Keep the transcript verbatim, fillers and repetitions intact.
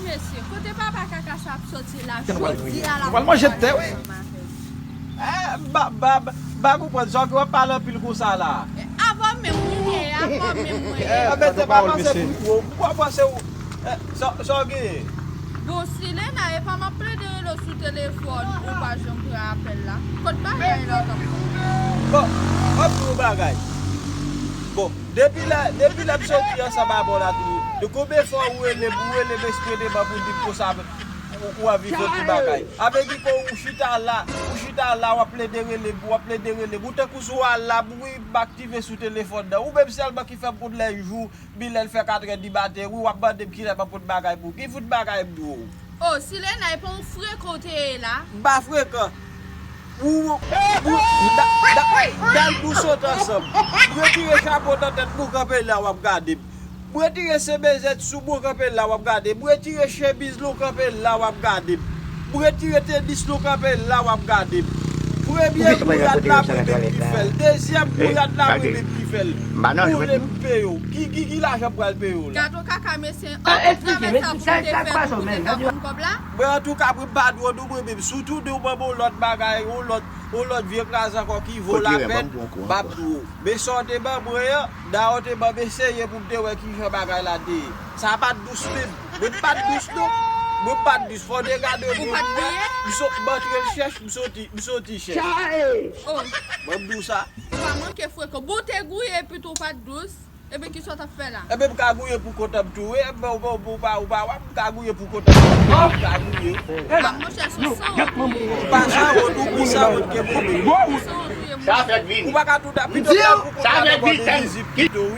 Mesye, kote papa kaka sa ap soti la? Kè nou pral Jodi kriye. A la Nou pral manje papa tè, wi. Kaka sa ap fè. Eh, ba, ba, ba, ba konprann sa ke w ap pale anpil konsa la. Avan menm mwen ye, avan menm mwen ye. Eh, men se pa panse pou ou, ou pa panse ou. Eh, sa, sa w genyen? Bon, Silena, e pa m ap plede rele w sou telefòn, ou pa janm pran apèl la. Kot bagay la w t ap fè? Bon, m ap di w yon bagay. Bon, depi lè, depi lè m soti ansanm avè w la tou, de konbyen fwa ou rele m, ou rele m ekspreman pou di m konsa, ou, ou anvi fè yon ti bagay. Sa vle di ke ou chita la, ou chita la, w ap plede rele m, w ap plede rele m. Ou tankou sou alam, wi, m aktive sou telefòn nan. Ou menm sèlman ki fè m konn lè jou, Bilèl fè katrè di maten, wi, w ap mande m kilè m ap pot bagay pou ou. Ki fout bagay m dwe w? Oh, Silena, e pa yon frekan w te ye la? M pa frekan. Ou, ou, da, da, dal pou sot ansanm. M retire chapo nan tèt mwen, w kanpe la, w ap gade m. M retire sebezèt sou mwen, w kanpe la, w ap gade m. M retire chemiz la, w kanpe la, w ap gade m. M retire tenis la, w kanpe la, w ap gade m. Premye bouyat la, mwen menm ki fè l. Dezyèm bouyat la, mwen menm ki fè l. Boule m peye w. Ki, ki, ki lajan m pral peye w la? Gad yon kaka mesye, an tout travay sa pou te fè pou te ka konn kòb la? Mwen antouka, mwen pa dwe w nou mwen menm. Si w tounen w ban m yon lòt bagay, yon lòt, yon lòt vye kraz ankò ki vo lapèn, m ap dwe w. Men sa w te ban mwen an, dayè w te ban m eseye pou m te wè kijan bagay la te ye. Sa pa t dous menm. Mwen m pa t dous non. Mwen m pa t dous. Fò w te gade mwen. M so, m antre l chèch, m soti, m soti chèch. Oh, Mwen m di w sa. Ou pa manke frekan. Bon, w te gouye epi tou w pa t dous. Ebyen, kisa w t ap fè la? Ebyen, m ka gouye pou kont m tou, wi. Ebyen, ou, ou, ou pa, ou pa wè, m ka gouye pou kont m tou, wi. M ka gouye. Ah, monchè, sou san w. Ou pa sanwont, ou pi sanwont ke mwen menm. Sou san w ou ye, monchè. Ou pa ka tout ap pito pran pou kont m nan bò de vizit pito, wi.